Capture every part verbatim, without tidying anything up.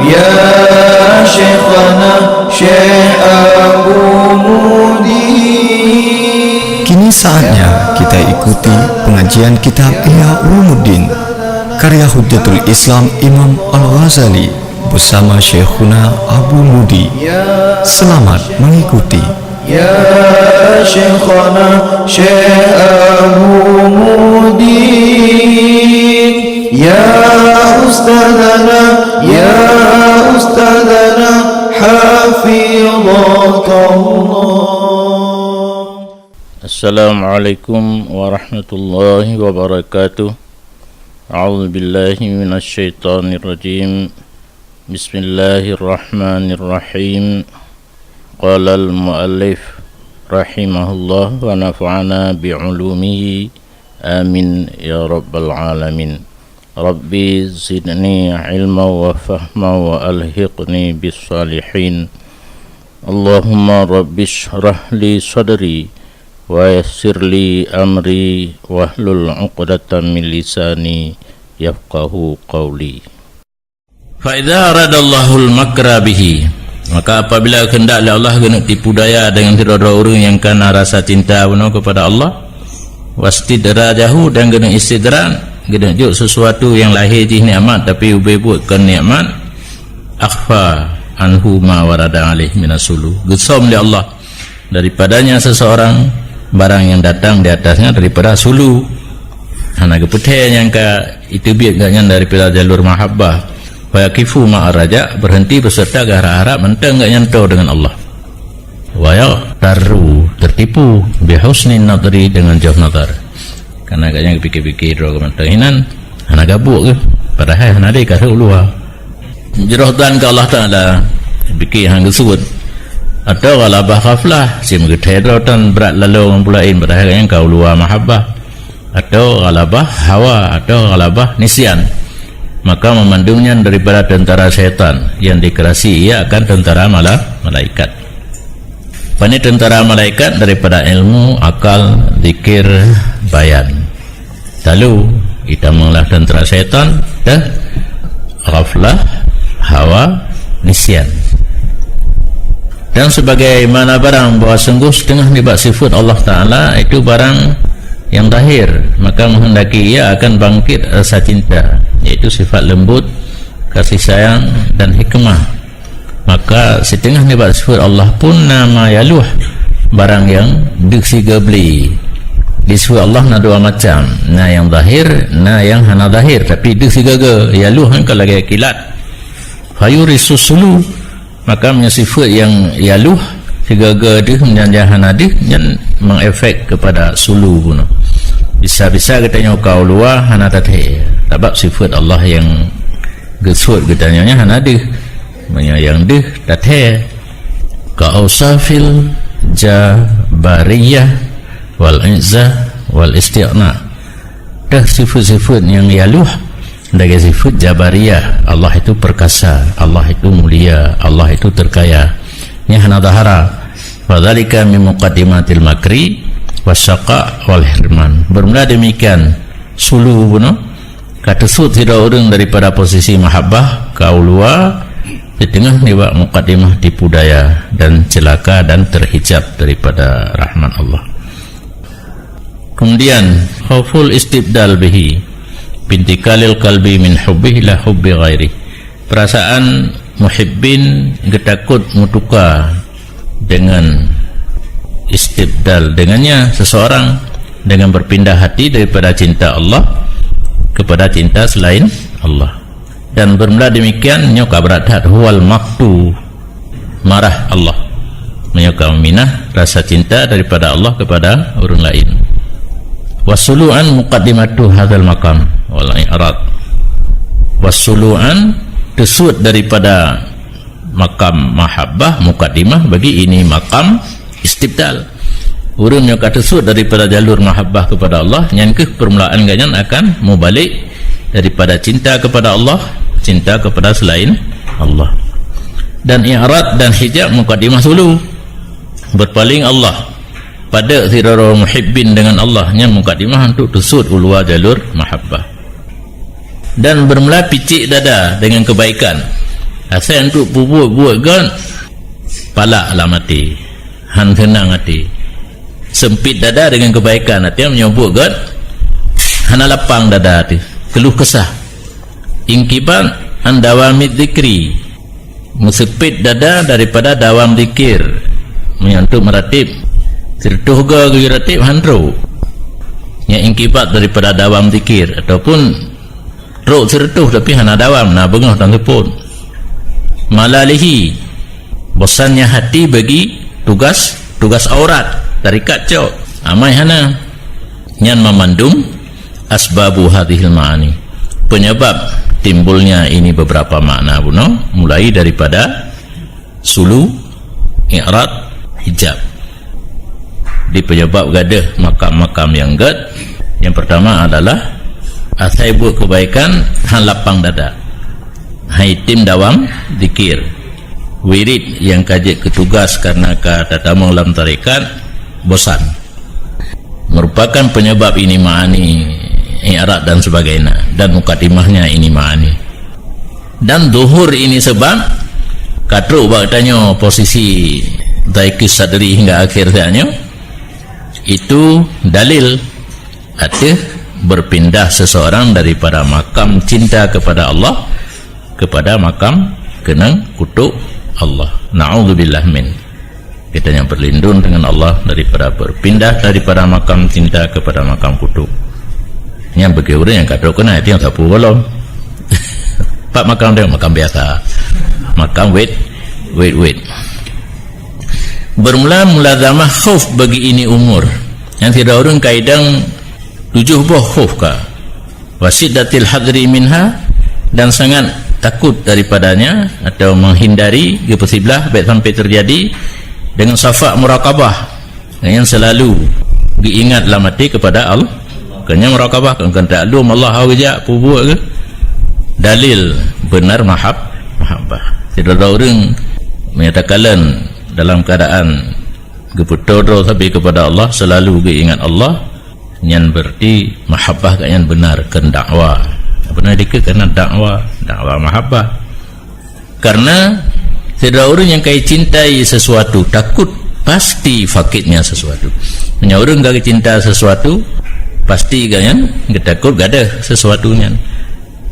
Ya Syekhana Syekh Abu Mudi. Kini saatnya kita ikuti pengajian kitab Ihya Ulumuddin karya Hujjatul Islam Imam Al-Ghazali bersama Syekhuna Abu Mudi. Selamat mengikuti. Ya Syekhana Syekh Abu Mudi, ya Ustadzana, ya Ustadzana, hafidhakallah. Assalamualaikum warahmatullahi wabarakatuh. A'udzubillahi minasyaitonirrajim. Bismillahirrahmanirrahim. Qalal muallif rahimahullah wa nafa'ana bi ulumihi. Amin ya rabbal alamin. Rabbi zidni ilma wa fahma wa alhiqni bis salihin. Allahumma rabbi shrah li sadri wa yassir li amri wahlul uqdatam min lisani yafqahu qawli. Fa idza aradallahul makra bihi, maka apabila kehendak lé Allah geuneuk tipu daya dengan sidroe-droe ureuëng nyang kana rasa cinta bunoe kepada Allah, wastidrajahu, dan geuneuk istidraj, geuneuk jok sesuatu nyang lahé jih nikmat tapi ubé buet kon nikmat, akhfa anhu ma warada alaih minas sulu, geusöm lé Allah daripadanya seseorang barang yang datang di atasnya daripada sulu. Hana geupeuthée nyang ka iteubiet gobnyan daripada jalur mahabbah. Wa yaqifu ma'ar raja, berhenti beserta geuharap-harap mantong gobnyan toe deungon Allah. Wa yaghtarru, tertipu, bi husnin nadri, dengan jauh nazar. Karena gobnyan geupikir-pikir droe mantong hinan, hana gabuek geuh, padahai hana lé ka rhot u luwa. Jroh dan keu Allah Taala, pikir han geusuet. Atau ghalabah ghaflah, si meugeutée droe tan brat laloe ngon peue laén, padahai nyang ka u luwa mahabbah. Atau ghalabah hawa, atau ghalabah nisyan. Maka memandum nyan daripada tentara syaitan yang dikerasi ia akan tentara mala-, malaikat. Pane tentara malaikat daripada ilmu, akal, zikir, bayan. Lalu, itamonglah tentara syaitan, dah, ghaflah, hawa, nisyan. Dan sebagaimana barang bahwa sungguh setengah nibak sifat Allah Ta'ala itu barang yang zahir, maka menghendaki ia akan bangkit rasa cinta, yaitu sifat lembut, kasih sayang, dan hikmah. Maka siteungoh nibak sifeut Allah pun na ma yaluh, barang nyang deuh sigoe bli. Di sifeut Allah na dua macam, na nyang zahir, na nyang hana zahir, tapi deuh sigoe-goe, yaluh nyan ka lagée kilat. Fayurisus sulu, maka meunyoe sifeut nyang yaluh, sigoe-goe deuh, nyan nyang hana deuh, nyan mengefek kepada sulu bunoe. Bisa-bisa geutanyoe ka u luwa hana tathée, sabab sifeut Allah nyang geusuet geutanyoe nyan hana deuh. Meunyoe nyang deuh tathée, ka ausafil jabariyah wal izzah wal istighna. Teuh sifeut-sifeut nyang yaluh lagée sifeut jabariyah, Allah itu perkasa, Allah itu mulia, Allah itu terkaya. Nyan hana zahara. Wa dzalika min muqaddimatil makri wasyaqa wal hirman. Bermula demikian sulu bunoe, ka teusuet sidroe ureuëng daripada posisi mahabbah, ka u luwa, di teungoh nibak mukadimah tipu daya dan celaka dan terhijab daripada rahmat Allah. Kemudian, khauful istibdal bihi, bintikalil qalbi min hubbi ila hubbi ghairi. Perasaan muhibbin geutakot meutuka dengan istibdal dengannya seseorang, dengan berpindah hati daripada cinta Allah kepada cinta selain Allah. Dan bermula demikian, nyoe ka brat that, huwal maqtu, marah Allah. Meunyoe ka meuminah rasa cinta daripada Allah kepada ureuëng laén. Wasulu an muqaddimatu hadzal maqam wal i'rad. Wasulu an, teusuet daripada makam mahabbah mukaddimah bagi ini makam istibdal. Ureuëng nyang ka teusuet daripada jalur mahabbah kepada Allah, nyan keuh permulaan gobnyan akan mubalek daripada cinta kepada Allah, cinta kepada selain Allah. Dan i'rad dan hijab mukaddimah sulu. Berpaling Allah, padek sidroe muhibbin dengan Allah, nyan mukaddimah untuk teusuet u luwa jalur mahabbah. Dan bermula picék dada dengan kebaikan. Asai untuk peubuet-buet gét, palak lam até, hán seunang até. Seumpit dada deungon keubaikan, até meunyoe buet gét, hana lapang dada até, keuluh keusah. Inkibat an dawamid dzikri, meuseumpit dada daripada dawam zikir. Meunyoe untuk meuratib, sireutôh go geuyue ratib hán trok. Nyan inkibat daripada dawam zikir, ataupun trok sireutôh tapi hana dawam, na beungoh tan seupôt. Malalihi, bosannya hati bagi tugas, tugas aurat, tarekat cok, amai hana. Nyan mamandum asbabu hadhil ma'ani. Penyebab timbulnya ini beberapa makna bunoe, mulai daripada sulu, i'rad, hijab. Di penyebab gadôh makam-makam nyang gét, yang pertama adalah asai buet keubaikan hán lapang dada. Hai tim dawam zikir. Wirid nyang ka jeuet keu tugas karena ka tatamong lam tarekat, bosan. Merupakan penyebab ini ma'ani, i'rad dan sebagainya, dan mukadimahnya ini ma'ani. Dan zuhur ini sebab ka trok bak tanyoe posisi dhaiqis sadri hingga akhir saat nyoe, itu dalil ateueh berpindah seseorang daripada makam cinta kepada Allah kepada makam keunong kutok Allah. Na'udzubillah min. Kita nyang berlindung dengan Allah daripada berpindah daripada makam cinta kepada makam kutok. Nyang bagi ureuëng nyang ka trok keunan, itu nyang sapu golom. Pat makam dia, makam biasa. Makam wet, wet, wet. Bermula mulazamah khauf bagi ini umur. Nyang sidroe ureuëng ka idang tujoh boh khauf ka. Wasyiddatil hadri minha, dan sangat takut daripadanya atau menghindari, geupeusiblah bèk sampai terjadi, dengan sifat murakabah, yang selalu geuingat lam até kepada Allah. Keu nyan murakabah, kon, kon taklum Allah hana geujak peubuet keu dalil benar mahab, mahabbah. Sidroe ureuëng meunyo takalon dalam keadaan geupeutodroe sabe kepada Allah, selalu geuingat Allah, nyan berarti mahabbah geuh nyan benar keu dakwa. Benar dikeue karena dakwa, dakwa mahabbah. Karena sidroe ureuëng nyang ka cintai sesuatu, takut pasti fakitnya sesuatu. Meunyoe ureuëng ka cinta sesuatu, pasti geuh nyan geutakot gadôh sesuatu nyan.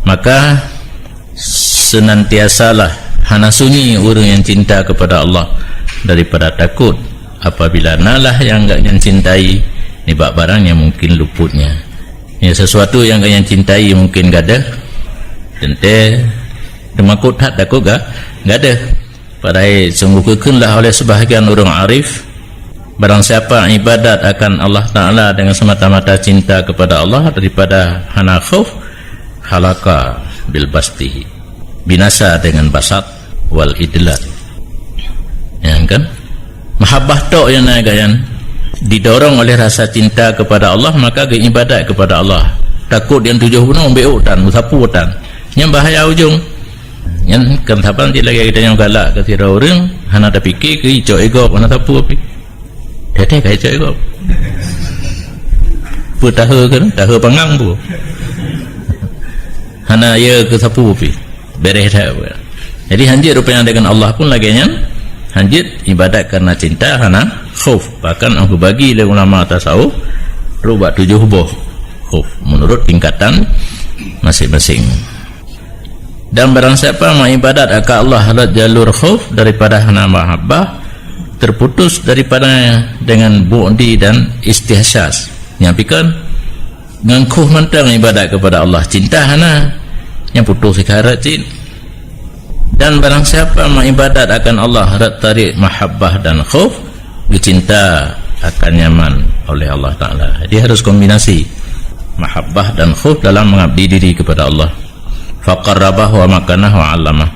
Maka senantiasalah hana sunyi ureuëng nyang cinta kepada Allah daripada takut apabila nalah nyang geuh nyan cintai nibak barang nyang mungkin luputnya. Ya, sesuatu nyang geuh nyan cintai mungkin gadôh, teuntée teumakot that takot ga-, gadôh. Padahai sungguh geukheun lah oleh sebahagian ureuëng arif, barang siapa ibadat akan Allah Ta'ala dengan semata-mata cinta kepada Allah daripada hana khauf, halaka bil bastihi, binasa dengan basat wal idlal. Ya kan? Mahabbah tok nyang na geuh nyan didorong oleh rasa cinta kepada Allah, maka geuibadat kepada Allah. Takot nyang tujoh bunoe, bék ôk tan, meusapu tan. Nyan bahaya ujong. Nyan kan saban cit lagée geutanyoe galak keu sidroe ureuëng, hana tapike keu icok égop, hana sapu pih. Teuntée ka icok égop. Peue tahe keuh, tahe pangang peue. Hana ye keu sapu pih. Beres that. Jadi hanjeuet rupanya dengan Allah pun lagée nyan. Hanjeuet ibadat karena cinta hana khauf. Bahkan geubagi lé ulama tasawuf rubah tujoh boh khauf menurut tingkatan masing-masing. Dan barang siapa meuibadat akan Allah lewat jalur khauf daripada hana mahabbah, terputus daripada dengan bu'di dan istihsas. Nyan pih kon ngon khauf mantong ibadat kepada Allah, cinta hana, nyan putus sikharat cit. Dan barang siapa meuibadat akan Allah lewat tarék mahabbah dan khauf, geucinta akan nyaman oleh Allah Ta'ala. Jadi harus kombinasi mahabbah dan khauf dalam mengabdi diri kepada Allah. Faqarrabahu wa makanahu wa 'allamah.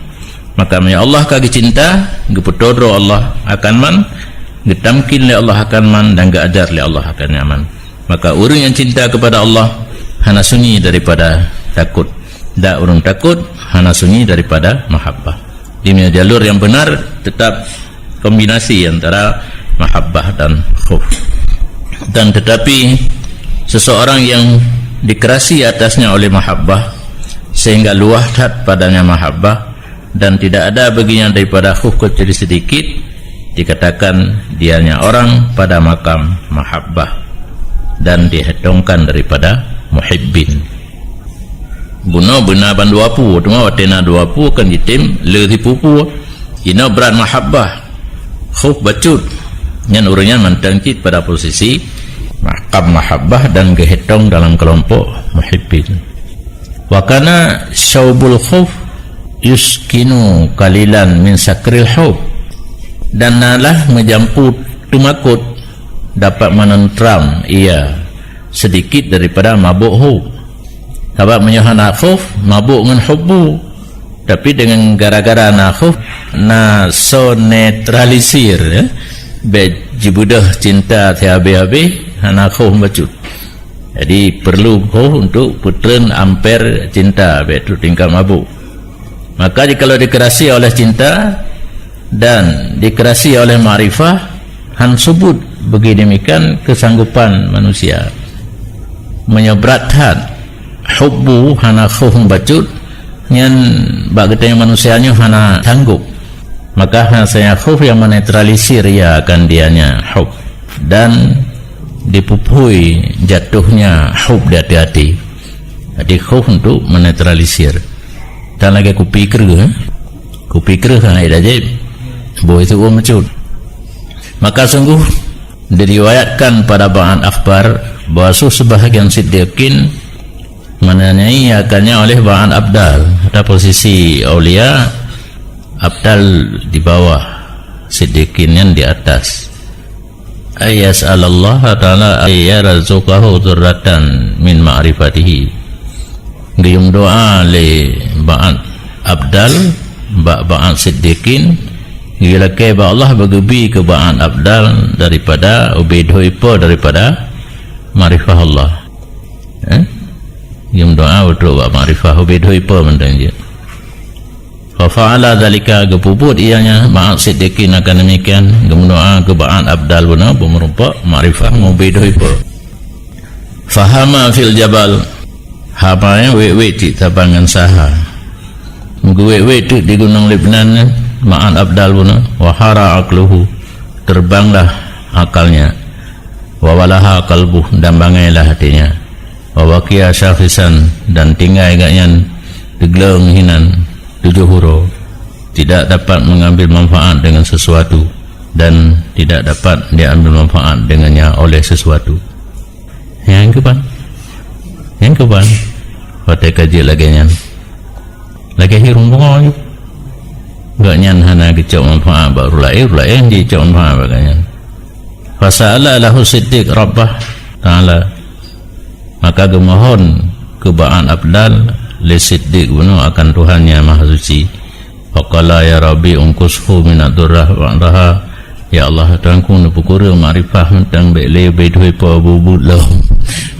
Maka meunyoe Allah ka geucinta, geupeutodroe Allah akan man, geutamkin lé Allah akan man dan geuajar lé Allah akan nyaman. Maka ureuëng nyang cinta kepada Allah hana sunyi daripada takot. Dan ureuëng takot hana sunyi daripada mahabbah. Di mana jalur yang benar tetap kombinasi antara mahabbah dan khauf. Dan tetapi seseorang yang dikerasi atasnya oleh mahabbah sehingga luah that padanya mahabbah, Dan tidak ada baginya daripada khauf kecuali sedikit, dikatakan dianya orang pada makam mahabbah dan dihitungkan daripada muhibbin. Bunoe beuna ban dua pu, teuma watée na dua pu kan jitem le sipu-pu. Inoe brat mahabbah, khauf bacut. Nyan ureuëng nyan mantong cit pada posisi makam mahabbah dan geuhitong dalam kelompok muhibbin. Wa kana syaubul khauf yuskinu qalilan min sakril hub. Dan nalah meujampu teumakot dapat menentram ia sedikit daripada mabuk hub. Sabab meunyoe hana khauf, mabuk ngon hubbu. Tapi dengan gara-gara na khauf, na soe neutralisir, ya. Bék jibeudôh cinta sihabéh-habéh, hana khauf bacut. Jadi, perlu khauf untuk peutreun amper cinta, bék trok tingkat mabuk. Maka, jikalau dikerasi oleh cinta dan dikerasi oleh makrifah, han subut bagi demikian kesanggupan manusia. Meunyoe brat that, hubbu hana khauf bacut, nyan bak geutanyoe manusia nyoe hana sanggup. Maka, hana saja khauf yang menetralisir ia akan dianya hub. Dan dipupui jatuhnya hub di hati-hati. Jadi, khauf untuk menetralisir. Dan lagée kupi kreueh, eh? Kupi kreueh kan air dajib. Boh itu uang mecut. Maka sungguh diriwayatkan pada ba'an akhbar bahwa su sebahagian siddiqin menanyai akannya oleh ba'an abdal. Ada posisi aulia, abdal di bawah, siddiqin yang di atas. Ay yas'alallaha ta'ala ay yarzuqahu dzurratan min ma'rifatihi. Geuyum doa lé ba'at abdal, bak ba'at siddiqin, geulakée bak Allah beugeubri keu ba'at abdal daripada ubé dhoe po daripada makrifah Allah. Eh? Geuyum doa beutôi bak makrifah ubé dhoe po mantong jeuet. Fa fa'ala dzalika, geupeubuet ianya ba'at siddiqin akan demikian, geumeudoa keu ba'at abdal bunoe beumeurumpok makrifah mubé dhoe po. Fahama fil jabal, hama nyan wék-wék cit saban ngon saha. Meuwék-wék teuk di gunong Lebnan nyan, ba'at abdal bunoe, wa hara aqluhu, terbanglah akalnya, wa walaha qalbuh, dan bangailah hatinya, wa baqiya syakhisan, dan tinggai gobnyan teugleueng hinan tujoh uroe, tidak dapat mengambil manfaat dengan sesuatu dan tidak dapat diambil manfaat dengannya oleh sesuatu. Nyang keuban? Nyang keuban? Watée ka jeuet lagée nyan, lagée hi ureuëng pungo jih. Gobnyan hana geucok manfaat bak ureuëng laén, ureuëng laén jicok manfaat bak gobnyan. Fasa'ala lahu Siddiq Rabbah Ta'ala. Maka geumohon keu ba'at abdal lé Siddiq bunoe akan Tuhannya Mahasuci. Faqala, "Ya Rabbi, unqushu minad durrah ba'daha." Ya Allah, Tuhanku, neupeukureueng makrifah mantong bék lé ubé dhoe po bubuet lom.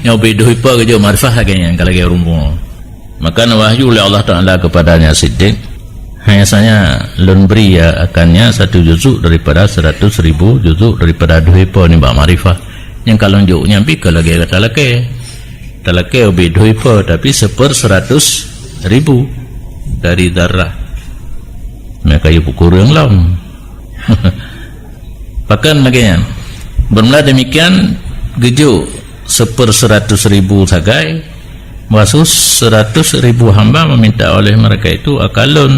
Nyoe ubé dhoe po geujok makrifah lagée nyan ka lagée ureuëng pungo. Maka neuwahyu lé Allah Ta'ala keupadanya Siddiq, hanya saja lôn bri akannya satu juzuk daripada seratus ribu juzuk daripada dhoe po nibak makrifah. Nyang ka lôn jok nyan pih ka lagée gata lakée. Talakée ubé dhoe po, tapi seper seratus ribu dari darah. Maka yue peukureueng lom. Pakon lagée nyan. Bermula demikian, geujok seper seratus ribu sagai, bahwa seratus ribu hamba meminta oleh mereka itu akan lôn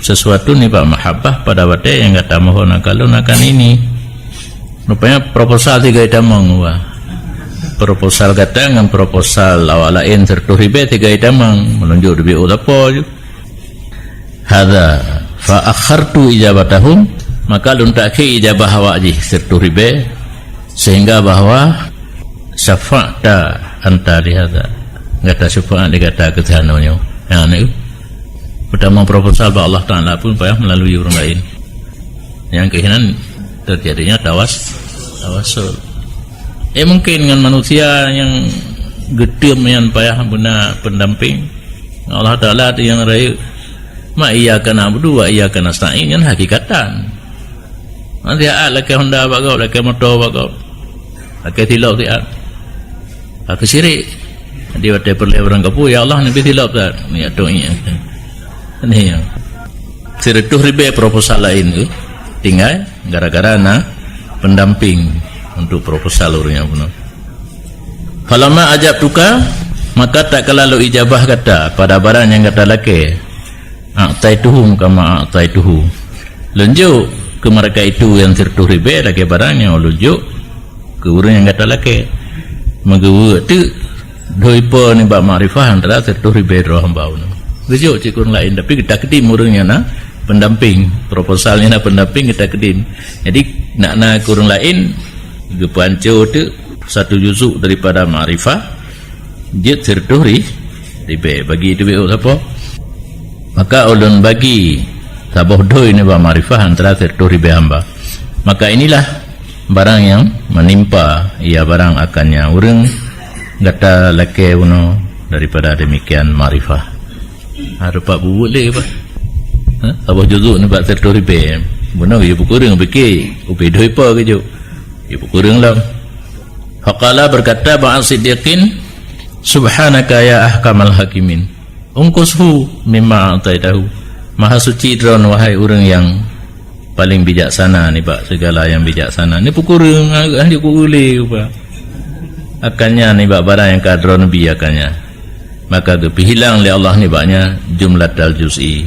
sesuatu nibak mahabbah pada watée nyang gata mohon akan lôn akan ini. Rupanya proposal tiga itamong, wah. Proposal gata ngon proposal awak laén seratus ribée tiga itamong, meununjuk di B O sapo ju. Hadza fa akhartu ijabatahum, maka lôn takhé ijabah awak jih seratus ribée, sehingga bahwa syafa'ta anta li hadza, gata syafaat di gata keu si nyoe. Nyan, peutama proposal bak Allah Taala pun payah melalui ureuëng laén. Nyang keuhinan terjadinya tawas-, tawasul. Eh, mungkin ngon manusia nyang geutem nyan payah beuna pendamping. Allah Taala tu nyang rayeuk. Ma iyyaka na'budu wa iyyaka nasta'in nyan hakikatan. Nanti aat lakée honda bak gob, lakée moto bak gob. Lakée tilop siat. Aku syirik. Jadi watée peureulée barang kapeue, "Ya Allah, neubi tilop that." Ni atuk ni. Ni ya. Sireutoh ribée proposal laén tu tinggai gara-gara na pendamping untuk proposal ureuëng nyang bunoe. "Falamma ajabtuka, maka tatkala lôn ijabah gata pada barang nyang gata lakée, a'taituhum kama a'taituhu, lôn jok keu mereka itu nyang sireutoh ribée lagée barang nyang lôn jok keu ureuëng nyang gata lakée." Meugeubeuet teuk dhoe ipo nibak makrifah antara sireutoh ribée droe hamba ulôn. Geujok cit keu ureuëng laén, tapi geutakdim ureuëng nyang na pendamping, proposal nyang na pendamping geutakdim. Jadi, nak na keu ureuëng laén, geupeuanco teuk satu juzuk daripada makrifah, jeuet sireutoh ri-, ribée. Bagi teubiet sapo? Maka ulôn bagi saboh dhoe nibak makrifah antara sireutoh ribée hamba. Maka inilah barang nyang menimpa ia barang akannya ureuëng gata lakée bunoe daripada demikian makrifah. Ha, rupa bubuet lé, Pak. Ha? Saboh juzuk nibak sireutoh ribée. Bunoe geuyue peukureueng pike, ubé dhoe ipo geujok. Geuyue peukureueng lom. Faqala, berkata Ba'at Siddiqin, "Subhanaka ya ahkamal hakimin. Unqushu mimma a'taitahu." Maha suci Droen, wahai ureuëng nyang paléng bijaksana nibak segala nyang bijaksana. Ni peukureueng, ah, ah, dia peuulée, Pak. Akannya nibak barang nyang ka Droen bi akannya. Maka geupeuhilang lé Allah nibaknya jumlatal juz'i.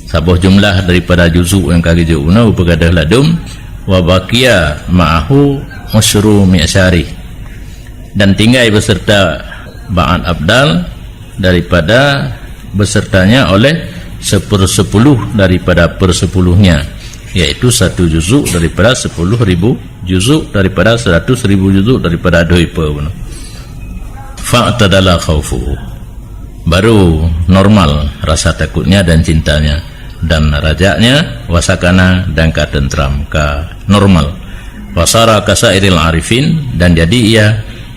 Saboh jumlah daripada juzuk nyang ka geujok bunoe geupeugadôh ladum, wa baqiya ma'ahu usyru mi'syari. Dan tinggai beserta Ba'at Abdal daripada besertanya oleh sepersepuluh daripada persepuluhnya, yaitu satu juzuk daripada sepuluh ribu juzuk daripada seratus ribu juzuk daripada dhoe ipo bunoe. Fa'tadala khaufuhu. Baru normal rasa takutnya dan cintanya, dan rajaknya wasakana dan ka tentram, ka normal. Wasara kasairil arifin, dan jadi ia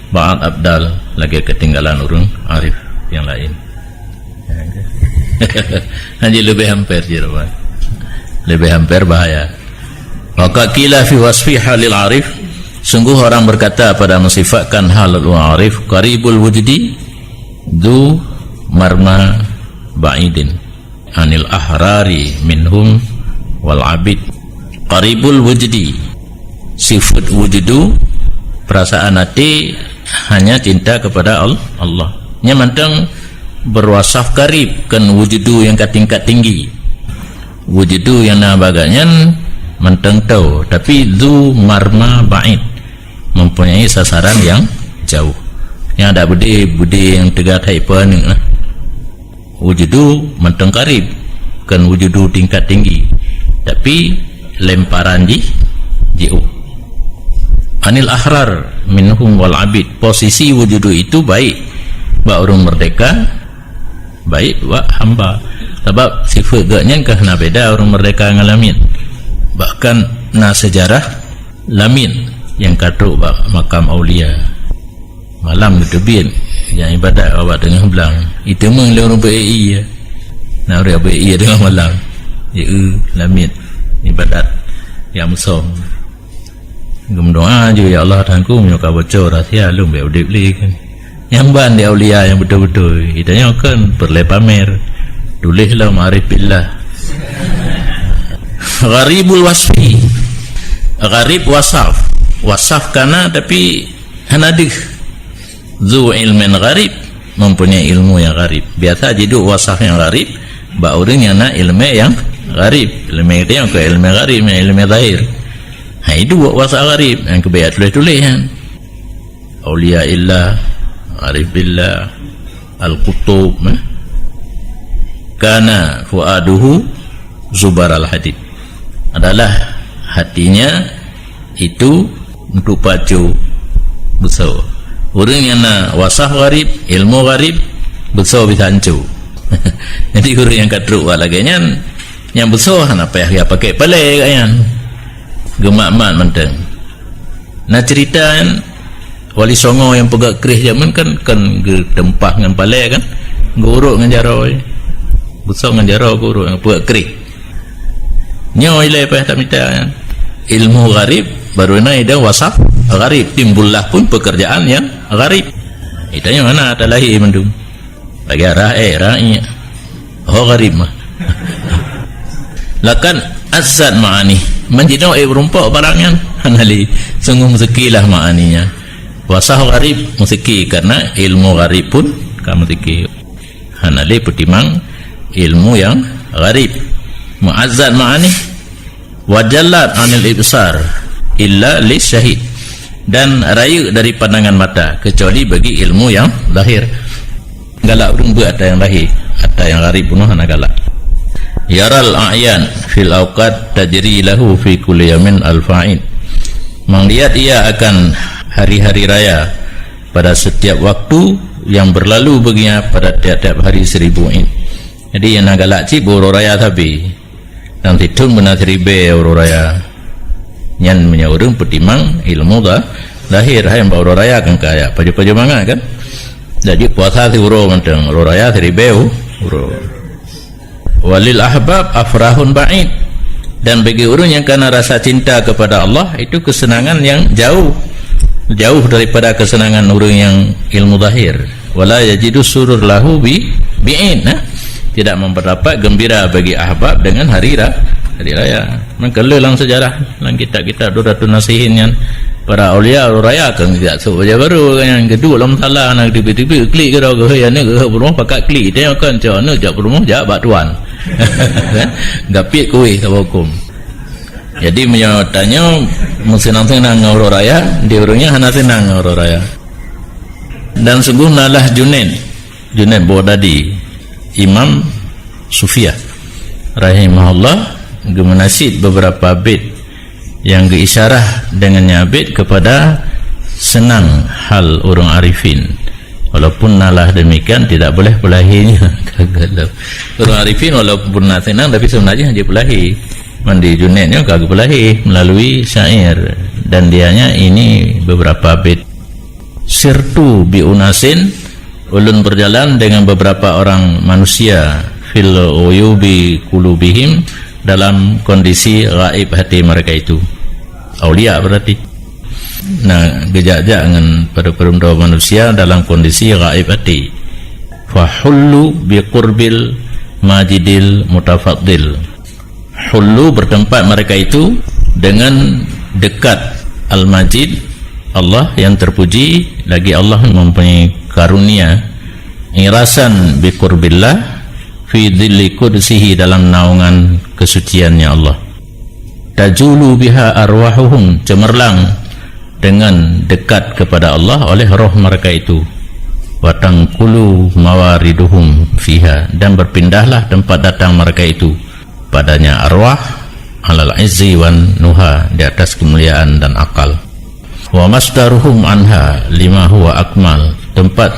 Ba'at Abdal lagée keutinggalan ureuëng arif nyang laén. Hanya lebih hampir je, Pak. Lebih hampir bahaya. Maka qila fi wasfi halil arif, sungguh orang berkata pada mensifatkan hal arif, qaribul wujudi dzu marma ba'idin anil ahrari minhum wal abid. Qaribul wujudi, sifat wujudu, perasaan hati hanya cinta kepada Al-, Allah. Nya mantong berwasaf qarib, kon wujudu nyang ka tingkat tinggi. Wujudu nyang na bak gobnyan mantong toe, tapi dzu marma ba'id, mempunyai sasaran yang jauh. Nyang ada beudé, beudé nyang teuga that ipeue aneuk lah. Wujudu mantong qarib, kon wujudu tingkat tinggi, tapi lemparan jih jiôh. Anil ahrar minhum wal abid, posisi wujudu itu baik bak ureuëng merdeka, baik bak hamba. Sabab sifat gobnyan ka na beda ureuëng merdeka ngon lamiet. Bahkan na sejarah lamiet nyang ka trok bak makam aulia. Malam geuteubiet, nyang ibadat awak teungoh blang. Iteumeung lé ureuëng beu-i, na ureuëng beu-i teungoh malam. Jieu lamiet ibadat nyang musong. Geumeudoá ju, "Ya Allah, Tuhanku, meunyoe ka bocor rahsia lôn, bék udeb lé kan." Nyang ban di aulia nyang beutôi-beutôi, geutanyoe kan peureulée pamer. Tuléh lom arif billah. Gharibul wasfi. Gharib wasaf. Wasaf kana tapi hana deuh. Zu ilmin gharib, mempunyai ilmu yang gharib. Biasa jiduek wasaf nyang gharib bak ureuëng nyang na ilmu yang gharib. Ilmu geutanyoe kon ilmu gharib, ilmu zahir. Hai duek wasaf gharib nyang keubiet tuléh-tuléh nyan. Aulia illah, arif billah, al-qutub, eh. Kana fuaduhu zubaral hadid. Adalah hatinya itu untuk pacu beso. Ureuëng nyang na wasaf gharib, ilmu gharib, beso bisa ancu. Jadi ureuëng nyang ka trok bak lagée nyan, nyang beso hana payah geupakée palée gobnyan. Geumat-mat mantong. Na cerita nyan, Wali Songo nyang peugah kreh jameun kan, kan geuteumpah ngon palée kan, geuurok ngon jaroe. Beso ngon jaroe geuurok, nyang peugah kreh. Nyoe ilée payah tamita nyan. Ilmu gharib, baru na idang wasaf gharib. Timbullah pun pekerjaan yang gharib. Itanyoe hana talahé mandum. Lagée arah, eh, ra'i. Oh, gharib mah. Laqad azzat ma'ani. Manjinoe, eh, berumpok barang nyan. Hana lé. Sungguh meusekilah ma'aninya. Wa sah gharib meusekie, karena ilmu gharib pun ka meusekie. Hana lé peutimang ilmu nyang gharib. Mu'azzat ma'ani. Wa jallat anil ibsar illa li syahid. Dan rayeuk dari pandangan mata, kecuali bagi ilmu nyang zahir. Galak ureuëng beuet ata nyang lahé, ata nyang gharib bunoe hana galak. Yaral a'yan fil awqat tajri lahu fi kulli yaumin alfa'in. Mangliat ia akan hari-hari raya pada setiap waktu yang berlalu baginya pada tiap-tiap hari seribu id. Jadi, nyang na galak cit beu uroe raya sabe. Dan sithon beuna siribée uroe raya. Nyan meunyoe ureuëng peutimang ilmu za-, zahir, hai bak uroe raya kan kaya pajoh-pajoh mangat kan. Jadi puasa siuroe mantong, uroe raya siribée u-, uroe. Walil ahbab afrahun ba'id. Dan bagi ureuëng yang kana rasa cinta kepada Allah, itu kesenangan yang jauh, jauh daripada kesenangan ureuëng yang ilmu zahir. Wala yajidu surur lahu bi bi'id, nah. Tidak mendapat gembira bagi ahbab dengan hari ra-, hari raya. Maka le lam sejarah, lam kitab-kitab Durratun Nasihin nyan, para aulia raya kan tidak sok baju baru, kan, yang kedua lam salah, nak tiba-tiba klik ke dah, ke, ya, ni ke rumah pakat klik, dia kan cak ni jak rumah jak bak tuan. Gapit kuih sama hukum. Jadi meunyoe tanyoe meuseunang-seunang ngon uroe raya, di ureuëng nyan hana seunang ngon uroe raya. Dan sungguh nalah Junaid, Junaid Baghdadi, Imam Sufiah, rahimahullah, geumeunasiet beberapa bait yang geuisyarah dengan nyan bait kepada seunang hal ureuëng arifin. Walaupun nalah demikian, tidak boleh peulahinya. Ureuëng arifin walaupun na seunang, tapi sebenarnya dia peulahi. Mandi Junaid nyoe ka geupeulahi melalui syair, dan dianya ini beberapa bait. Sirtu bi unasin, ulôn berjalan dengan beberapa orang manusia, fil uyubi qulubihim, dalam kondisi gaib hati mereka itu. Aulia berarti. Nah, geujak-jak ngon padub-padub droe manusia dalam kondisi gaib hati. Fahullu bi qurbil majidil mutafaddil. Hullu, bertempat mereka itu dengan dekat Al-Majid, Allah yang terpuji, lagi Allah mempunyai karunia, irasan bi qurbillah fi dhilli qudsihi, dalam naungan kesuciannya Allah. Tajulu biha arwahuhum, cemerlang dengan dekat kepada Allah oleh roh mereka itu. Wa tanqulu mawariduhum fiha, dan berpindahlah tempat datang mereka itu padanya arwah, alal izzi wan nuha, di atas kemuliaan dan akal. Wa masdaruhum anha lima huwa akmal, tempat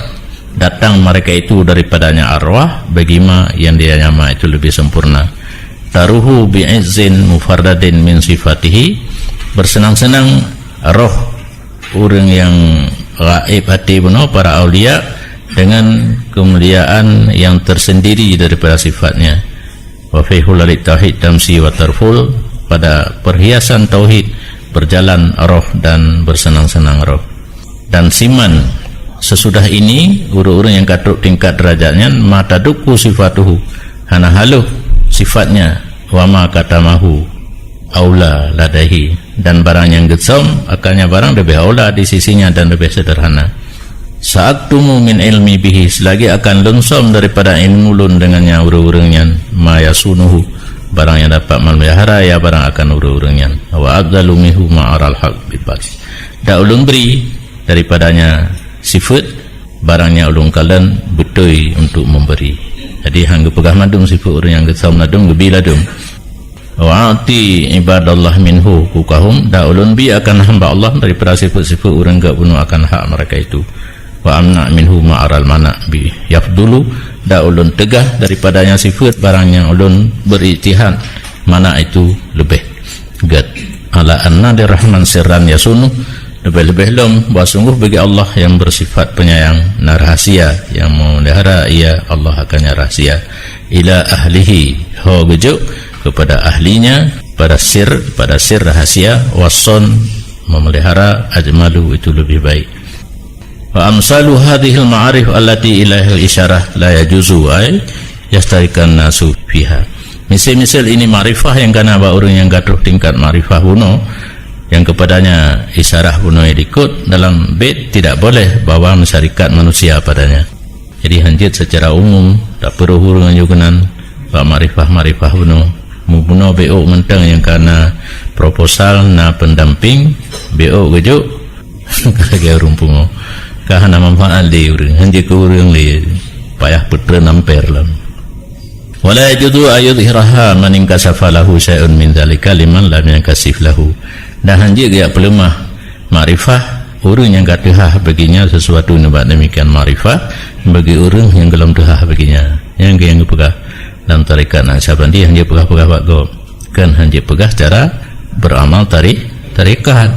datang mereka itu daripadanya arwah, bagi ma yang dia nyama itu lebih sempurna. Taruhu bi izzin mufarradin min sifatihi, bersenang-senang roh ureuëng yang gaib hati bunoe, para aulia, dengan kemuliaan yang tersendiri daripada sifatnya. Wa fi hulali tauhid tamsi wa tarful, pada perhiasan tauhid berjalan roh dan bersenang-senang roh. Dan siman sesudah ini, ureuëng-ureuëng nyang ka trok tingkat derajat nyan, ma tadukku sifatuhu, hana haloh sifatnya, wa ma katamahu aula ladaihi, dan barang nyang geusom akannya barang leubeh aula di sisinya dan leubeh sederhana. Sa'aktumu min ilmi bihi, selagi akan lôn som daripada ilmu lôn dengannya ureuëng-ureuëng nyan, ma yasunuhu, barang nyang dapat memelihara ya barang akan ureuëng-ureuëng nyan, wa abdalu minhu ma aral haq bibas, dan ulôn bri daripadanya sifat barang nyang ulôn kalon beutôi untuk memberi. Jadi, han geupeugah mandum sifat ureuëng nyang geusom ladum, geubi ladum. Wa a'ti ibadallah minhu hukukahum, dan ulôn bi akan hamba Allah daripada sifat-sifat ureuëng geubunuh akan hak mereka itu. Wa amna minhu ma aral mana bi yafdulu, dan ulôn teugah daripadanya sifat barang nyang ulôn berijtihad mana itu leubeh gét. Ala anna lirrahman sirran yasunu, leubeh-leubeh lom bahwa sungguh bagi Allah yang bersifat penyayang na rahasia yang memelihara ia Allah akannya rahasia. Ila ahlihi, ho geujok kepada ahlinya, pada sir, pada sir rahasia, wason, memelihara, ajmalu, itu lebih baik. Wa amsalu hadhil ma'arif allati ilaihal isyarah la yajuzu, ai yastarikan nasu fiha. Misal-misal ini makrifah nyang kana bak ureuëng nyang ka troh tingkat makrifah bunoe, yang kepadanya isyarah bunoe likot dalam bait tidak boleh bahwa masyarakat manusia padanya. Jadi hanjeuet secara umum tak perlu ureuëng anjur keunan bak makrifah-makrifah bunoe. Mubunoe B O mantong nyang kana proposal na pendamping B O geujok lagée ureuëng pungo. Ka hana manfaat lé ureuëng, hanjeuet keu ureuëng lé payah peutreun amper lom. Wala yajuzu ayyudhhiraha man inkasyafa lahu syai'un min dzalika liman lam yankashif lahu. Dan hanjeuet geujak peuleumah makrifah ureuëng nyang ka teuhah baginya sesuatu nibak demikian makrifah bagi ureuëng nyang golom teuhah baginya. Nyang geupeugah dalam tarekat Naqsyabandi hanjeuet peugah-peugah bak gob. Kan hanjeuet peugah cara beramal tari-, tarekat.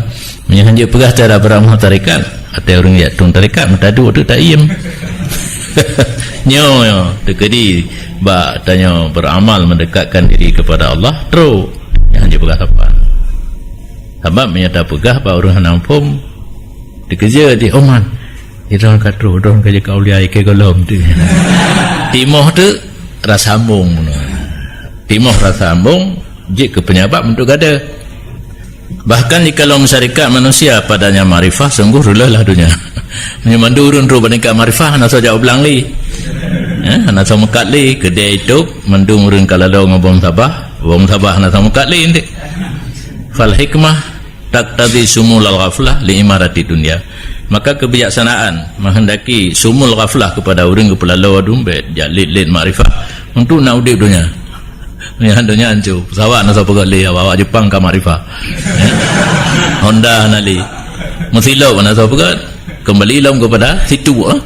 Meunyoe hanjeuet peugah cara beramal tarekat, até ureuëng jak tueng tarekat meuta duek tu tak iem. Nyoe, nyoe teukeudi bak tanyoe beramal mendekatkan diri kepada Allah, trok. Nyan hanjeuet peugah saban. Sabab meunyoe tapeugah bak ureuëng hana muphom, dikeujeuet di oman. Idong ka trok, idong ka jeuet keu aulia ikei golom tu. Timoh tu rasa ambong. Timoh rasa ambong jeuet keu penyebab untuk gadoh. Bahkan jikalau masyarakat manusia padanya makrifah, sungguh reuloh lah dunia. Meunyoe mandum ureuëng trok bak tingkat makrifah, hana soe jak u blang lé. Eh, hana soe meukat lé, keudè itôb, mandum ureuëng ka laloe ngon bom sabah, bom sabah hana soe meukat lé enteuk. Fal hikmah taqtadi syumulal ghaflah li imarati dunya. Maka kebijaksanaan menghendaki syumul ghaflah kepada ureuëng geupeulaloe dum bèk jak lét-lét makrifah untuk nak udeb dunia. Nyan donya hanco. Pesawat na soe peugöt lé, awak-awak Jepang ka makrifah. Honda hana lé. Meusilop na soe peugöt. Kembali lom kepada situ, eh.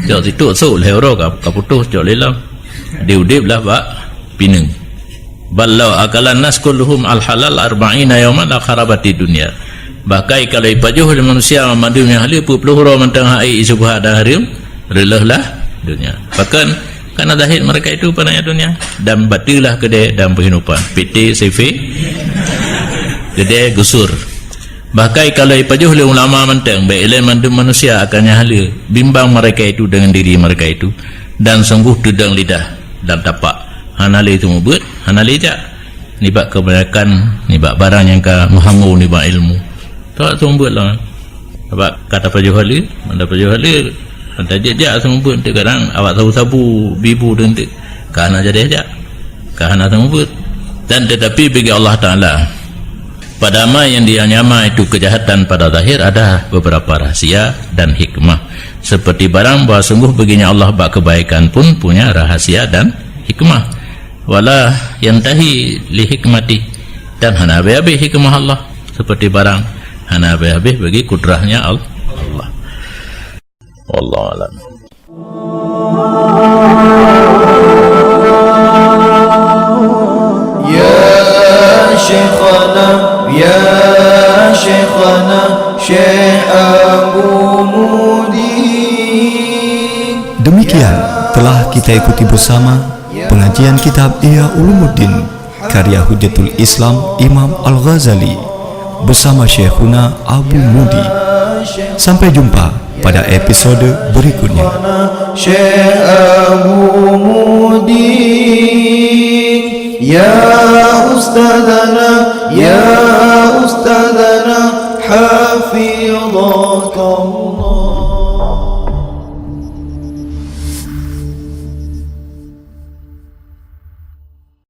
Cok situ, sok lhèe uroe ka, ka putus, cok lé lom. Diudeb lah bak pineung. Bal lau akalan nas kulluhum al-halal arba'ina yauman la kharabatid dunya. Bahkai kalau ipajoh lé manusia mandum nyang haleue peuet ploh uroe mantong hai subhat dan hareuem, reuloh lah dunia. Bahkan karena zahid mereka itu panaya dunia dan bateulah keudè dan peuhinupan. P T, C V, keudè gusur. Bahkai kalau ipajoh lé ulama mantong, bèk ilèe mandum manusia akan nyang haleue, bimbang mereka itu dengan diri mereka itu, dan sungguh teudong lidah dan tapak. Hana lé teumeubeut, hana lé jak. Nibak kebanyakan, nibak barang nyang ka meuhango nibak ilmu. Tak teumeubeut lah. Sabab ka tapajoh haleue, mantong pajoh haleue, mantong jak-jak teumeubeut, kadang awak sabu-sabu, bibu dan tu. Ka hana jadi jak. Ka hana teumeubeut. Dan tetapi bagi Allah Taala, pada ma yang dia nyama itu kejahatan pada zahir ada beberapa rahsia dan hikmah. Seperti barang bahwa sungguh baginya Allah bak kebaikan pun punya rahsia dan hikmah. Wala yantahi li hikmati, dan hana habéh-habéh hikmah Allah. Seperti barang hana habéh-habéh bagi kudrahnya Al-, Allah. Wallahu a'lam. Ya Syekhana, ya Syekhana, Syekh Abu Mudi. Demikian telah kita ikuti bersama pengajian kitab Ihya Ulumuddin karya Hujjatul Islam Imam Al-Ghazali bersama Syekhuna Abu Mudi. Sampai jumpa pada episode berikutnya. Syekh Abu Mudi, ya Ustadzana, ya Ustadzana, hafidhakallah.